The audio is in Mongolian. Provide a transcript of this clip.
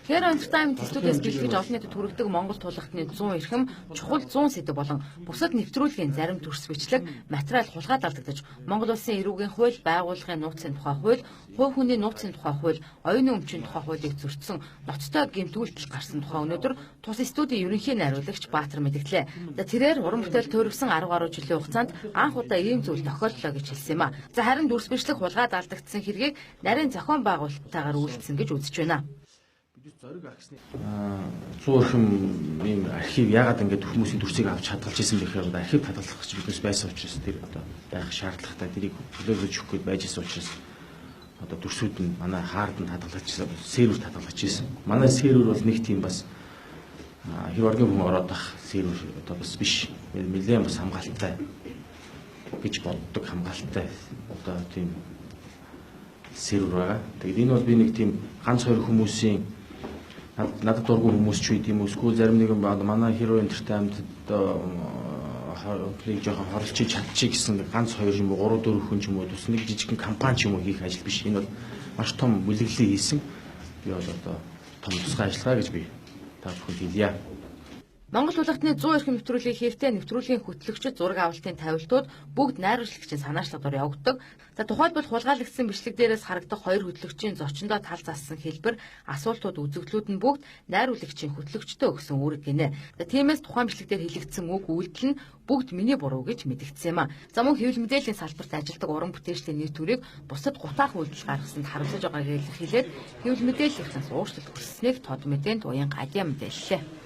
Hero Entertainment студиэс бэлтгэж олон нийтэд хүргэдэг Монгол тулгалтны 100 эрхэм чухал 100 сэдэв болон бусад нэвтрүүлгийн зарим төрс бичлэг материал хулгайд алдагдаж, Монгол Улсын эрүүгийн хууль, байгууллагын нууцын тухай хууль, хувь хүний нууцын тухай хууль, оюуны өмчийн тухай хуулийг зөрчсөн ноцтой гэмт үйлдэл гарсан тухай өнөөдөр тус студийн ерөнхий найруулагч Баатар мэдгдлээ. За, тэрээр уран бүтээл туурвисан 10 гаруй жилийн хугацаанд анх удаа ийм зүйл тохиолдлоо гэж хэлсэн юм а. За, харин дүрс бичлэг хулгайд алдагдсан хэргийг нарийн зохион байгуулалттайгаар үйлдсэн гэж үзэж байна. 100 эрхэм ийм архив яагаад ингэж хүмүүсийн дүрсийг авч хадгалж исэн бэ гэхээр архив хадгалах гэж биднес байсан учраас, тэр одоо байх шаардлагатай, тэрийг төлөөлөж өгөх гээд байж исэн учраас одоо дүрсүүд нь манай hard анд хадгалж, серверт хадгалж исэн. Манай сервер бол нэг тийм бас хэр оргийн хүн ороод ах сервер одоо бас биш. Нэлээд бас хамгаалттай гэж боддог, хамгаалттай одоо тийм сервер байгаа. Тэгээд энэ бол би нэг тийм ганц хоёр хүмүүсийн, надад дургүй хүмүүс ч үйд юм уу, эсвэл зарим нэгэн манай Hero Entertainment одоо плей жоохон хорлчих чадчих гэсэн ганц хоёр юм уу, 3 4 хүн ч юм уу, тус нэг жижигхэн компани ч юм уу хийх ажил биш. Энэ бол маш том бүлэглэлийн хийсэн. Би бол одоо том тусгай ажиллагаа гэж би та бүхэнд хэлье. Монгол тулгалтны 100 эрхэм нэвтрүүлгийг хийхдээ нэвтрүүлгийн хөтлөгчид, зураг авалтын тавилтууд бүгд найруулагчийн санаачлагаар явагддаг. За, тухайлбал, хулгайлагдсан бичлэг дээрээс харагдах хоёр хөтлөгчийн зочиндоо тал зассан хэлбэр, асуултууд, үзэгдлүүд нь бүгд найруулагчийн хөтлөгчдөө өгсөн үүрэг гинэ. За, тиймээс тухайн бичлэг дээр хэлэгдсэн үг үйлдэл нь бүгд миний буруу гэж мэдэгдсэн юм а. За, мөн хэвлэл мэдээллийн салбарт ажилладаг уран бүтээлчдийн нийт төрийг бусад гутаах үйлдэл гаргасанд харамсаж байгааг илэрхийлээд хэвлэл мэдээллийнхээс уучлалт хүссэнийг тод мэдээнд уян гадья мэдээллээ.